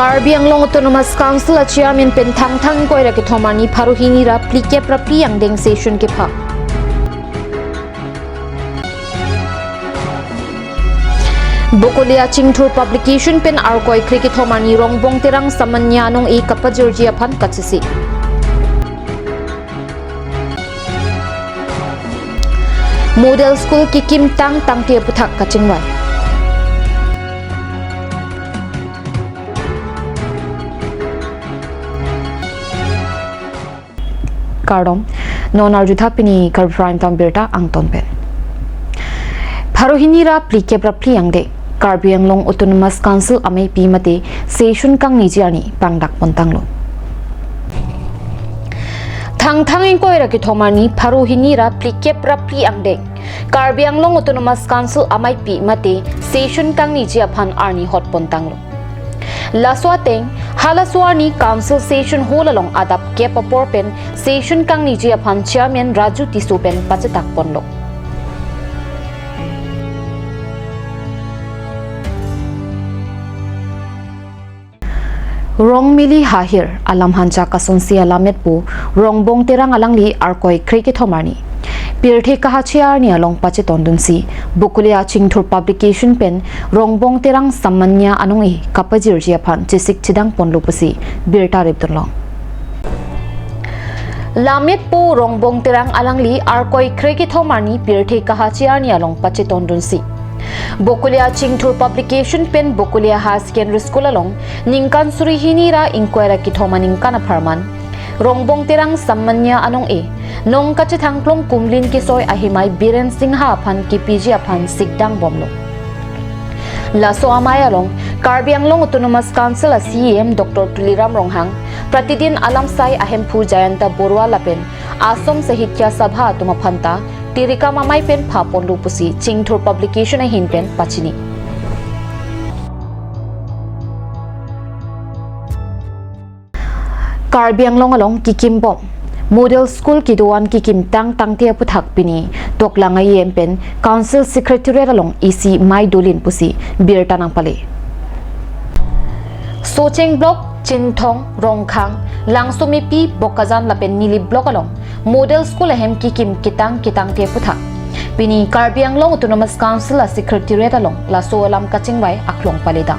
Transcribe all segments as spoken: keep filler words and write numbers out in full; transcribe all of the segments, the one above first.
Karbi Anglong Autonomous Council a Chairman pen Thangthang ingkoi ra kethom arni pharo hini ra phlikep ra phli angdeng session kepha. Bokolia Chingthur Publication pen Arkoi kre kethom arni Rongbong Terang Samanya anong-e kapajirji aphan kachesik. Model School kikim tang tangte aputhak kachingvai. Kardom, non arjutha pini Karbi Prime Time birta angton pen. Pharo hini ra phlikep ra phli angdeng Karbi Anglong Autonomous Council ameipi mate session kangniji arni pangdak pontanglo. Thangthang ingkoi ra kethom arni pharo hini ra phlikep ra phli angdeng Karbi Anglong Autonomous Council ameipi mate session kangniji aphan arni hot pontanglo. Laso ateng, halaso arni Council Session Hall along adap kep apor pen session kangniji aphan Chairman Raju Tisso pen pachetak ponlo. Rongmili hahir alam hancha kasonsi alammet po Rongbong Terang alangli Arkoi kre kethom arni pirthe kahachi arni along pachetondunsi Bokolia Chingthur Publication pen Rongbong Terang Samanya anong-e kapajirji aphan chesik chedang ponlo pusi birta repdunlong. Lammet po Rongbong Terang alangli Arkoi kre kethom arni pirthe kahachi arni along pachetondunsi Bokolia Chingthur Publication pen Bokolia Higher Secondary School along ningkan suri hini ra ingkoi ra kethom aningkan apharman Rongbong Terang Samanya anong-e nong kachethangklong kumlin kesoi ahemai Biren Singha aphan kipiji aphan sikdang bomlo. Laso amei along Karbi Anglong Autonomous Council a CEM Doctor Tuliram Ronghang, Pratidin Alamsai a Hemphu Jayanta Borua lapen Assam Sahitya Sabha atum aphanta tirikam amei pen pha ponlo pusi Chingthur Publication ahin pen pachini. Karbi Anglong along kikim bom Model School kedo-an kikim tang tangte aputhak pini Doklang a EM pen Council Secretariat along isi mei dolin pusi birta nangpale. Socheng Block, Chinthong, Rongkhang, Langsomepi, Bokajan lapen Nilip Block along Model School ahem kikim ketang ketangte aputhak pini Karbi Anglong Autonomous Council a Secretariat along laso alam kachingvai aklong paledam.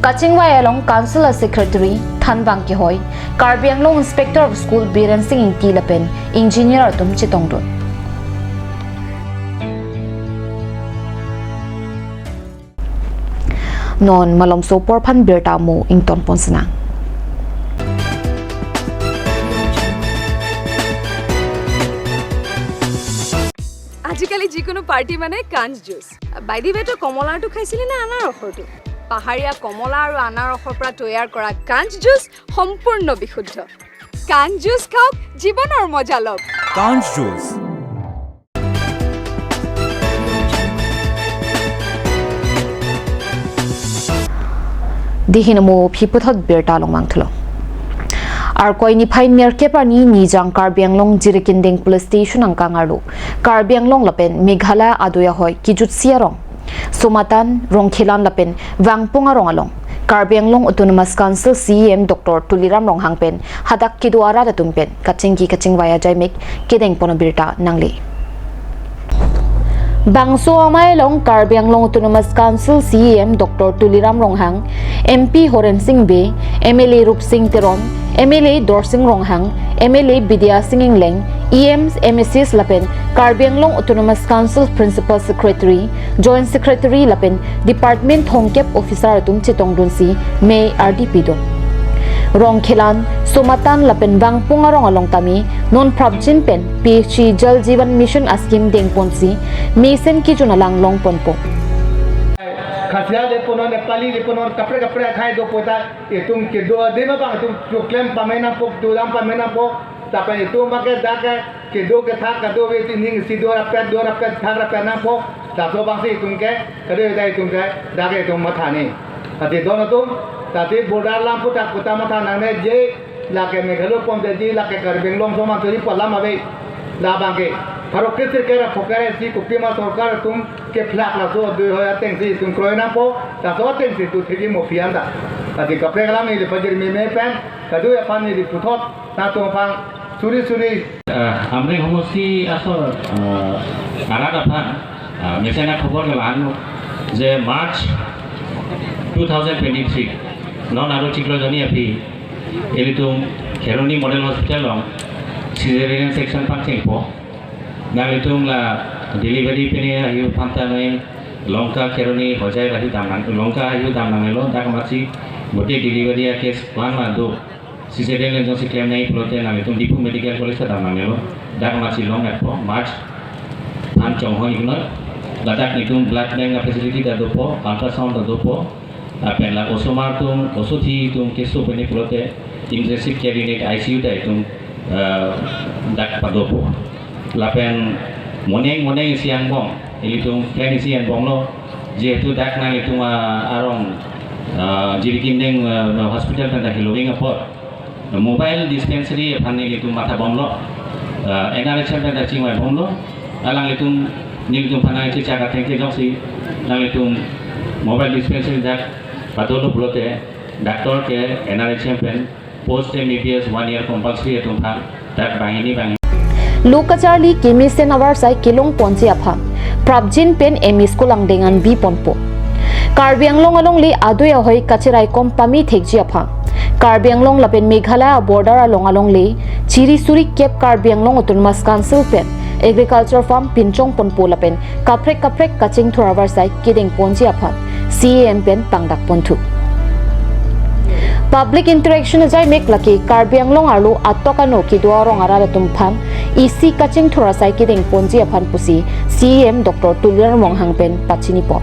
Kachingvai along Council a Secretary Thanbang Kehoi, Karbi Anglong Inspector of School Biren Singh Ingti lapen Engineer atum chetongdun. Non malomso apor aphan birta mo ington ponsinang. আজিকালি যিকোনো পাৰ্টি মানে কাঞ্চ juice. By the ৱে, তই কমলাৰটো খাইছিলি নে আনাৰসৰটো? পাহাৰীয়া কমলা আৰু আনাৰসৰ পৰা তৈয়াৰ কৰা কাঞ্চ জুচ সম্পূৰ্ণ বিশুদ্ধ। কাঞ্চ জুচ খাওক, জীৱনৰ মজা লওক। Kanch Juice. Dihin mo phi puthot birta along mangthulo. Arkoi niphai nerkep arni Nijang Karbi Anglong Jirikinding Police Station angkang arlo Karbi Anglong lapen Meghalaya adoi ahoi kijutsi arong Somatan, Rongkhelan lapen Vangpung arong along Karbi Anglong Autonomous Council CEM Doctor Tuliram Ronghang pen hadak kedo arat atum pen kachingki kachingvai ajaimek kedeng pon abirta nangle. Bangso amei along Karbi Anglong Autonomous Council CEM Doctor Tuliram Ronghang, MP Horen Sing Bey, MLA Rupsing Teron, MLA Dorsing Ronghang, MLA Bidya Sing Engleng, EMs, MACs lapen Karbi Anglong Autonomous Council Principal Secretary, Joint Secretary lapen Department thomkep officer atum chetongdunsi mei ardi pidun. Rongkhelan, Somatan lapen Vangpung arong along tame non prapjin pen PHE Jal Jeevan Mission a scheme dengponsi mesen kijun alang longponpo. Khasia le punon, Nepali le punon, kaprek kaprek akhai do pota, itum kedo adim abang itum choklem pame nangpo, dodam pame nangpo, lapen itum abang ke dak ke kedo kethak kadokave itum ning isi do rapet, do rapet, thak rapet nangpo, laso abangsi itum ke, kadokave itum ke, dak ke itum matha ni. Ati don atum, tati border alam puthak puta matha nangne je, lake Meghalaya pon jadi, lake Karbi Anglong soman jadi pu alam ave, labang ke. Arok kesir kera phokere si kopima sorkar atum kephlak laso adui hoi atengsi itum kroi nangpo, laso atengsi tu thiri mo pian ta. Ati kaprek alam ili pajirmi me pen, kadui aphan ili puthot, nangtum aphan suri suri. Eh, Amreng homosti asor, eh, arat aphan, eh, mesen akhobor kelang je March two thousand twenty-three, non aro chiklo joni aphi, ilitum Kheroni Model Hospital along cesarean section pangchengpo. Nanglitum la delivery pine ahiu phanta noi Lanka Kheroni Hojai ahiu damnang, Lanka ahiu damnanglo, dak amatsi bote delivery a case klang ma do. Cesarean le jongsi klem nangji pulote nanglitum Diphu Medical College ta damnanglo, dak amatsi long-etpo, March phan chonghoi iknoi. Ladak nelitum blood bank a facility ta dopo, ultrasound ta dopo, lapen la osomar atum, osothi atum keso pine pulote intensive care unit I C U ta itum, eh, dak padopo. Lapen moning moning isi angbong, ilitum plan isi angbonglo, jehetu dak nanglitum, ah, arong, ah, Jirikindeng, ah, hospital pen ta heloving apot, mobile dispensary aphan nelitum mathabomlo, ah, N R H M pen ta chingvaibomlo, alanglitum nelitum aphan nangchechak athengke jongsi nanglitum mobile dispensary dak padolo pulote doctor ke N R H M pen post M B B S one year compulsory atum aphan dak banghini banghini. Lo kacharli kemesen avarsai kelong ponji aphan prapjin pen M E school angdeng an bi ponpo. Karbi Anglong alongle adui ahoi kacheraikom pame thekji aphan Karbi Anglong lapen Meghalaya border along alongle chiri suri kep Karbi Anglong Autonomous Council pen agriculture farm pinchong ponpo lapen kaprek kaprek kachingthur avarsai kedeng ponji aphan C E M pen pangdak ponthu. Public interaction ajai mek lake Karbi Anglong arlo atok ano kedo arong arat atum aphan isi kachingthur asai kedeng ponji aphan pusi C E M Doctor Tuliram Ronghang pen pachini pon.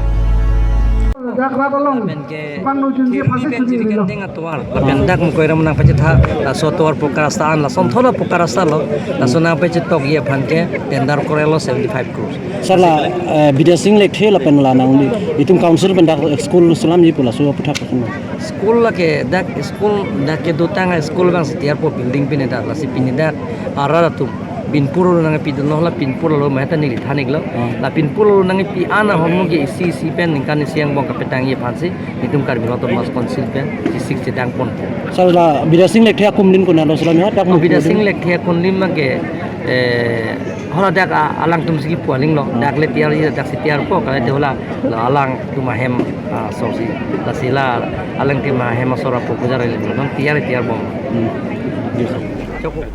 Dak rat along, lapen ke bang nujun je thirty phase pen chuli Jirikindeng atovar, lapen dak Mokoiram nang pachetha, laso atovar poka rasta an, lason thola poka rasta lo, laso nang pachetokji aphan ke tender korelo seventy five crores. Sir, la, eh, Bidya Sing Lekthe lapen la nangli, itum council pen dak school selamji pu laso aphuthak pu. School lake dak school dak kedotang a school bang si tiyarpo building pine dak, lasi pine dak arat atum pinpur lo nangpi dunlo, la pinpur lo maheta neli than iklo. Hmm. La pinpur lo nangpi an ahormu ke isi isi pen ningkan isi angbong kapetangji aphansi itum Karbi Anglong Autonomous Council pen isi chedang pon. Sir, la Bidya Sing Lekthe akumlin konatlo selam ya, dak Oh, Bidya Sing Lekthe akumlin ma ke, eh, hala dak a-, alangtum si kipu aling lo. Hmm. Dak le tiyarji, dak si tiyarpo, kali te hala, la alangtum ahem, ah, sorsi. Lasi la alangtum ahem asor apo pujar aling lo, non tiyar tiyarbom. Hmm. Yes, sir. Choko.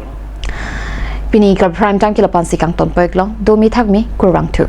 Pini Karbi Prime Time ke lapu-ansi kangtonpo iklo, domi thakmi, kurvangthu.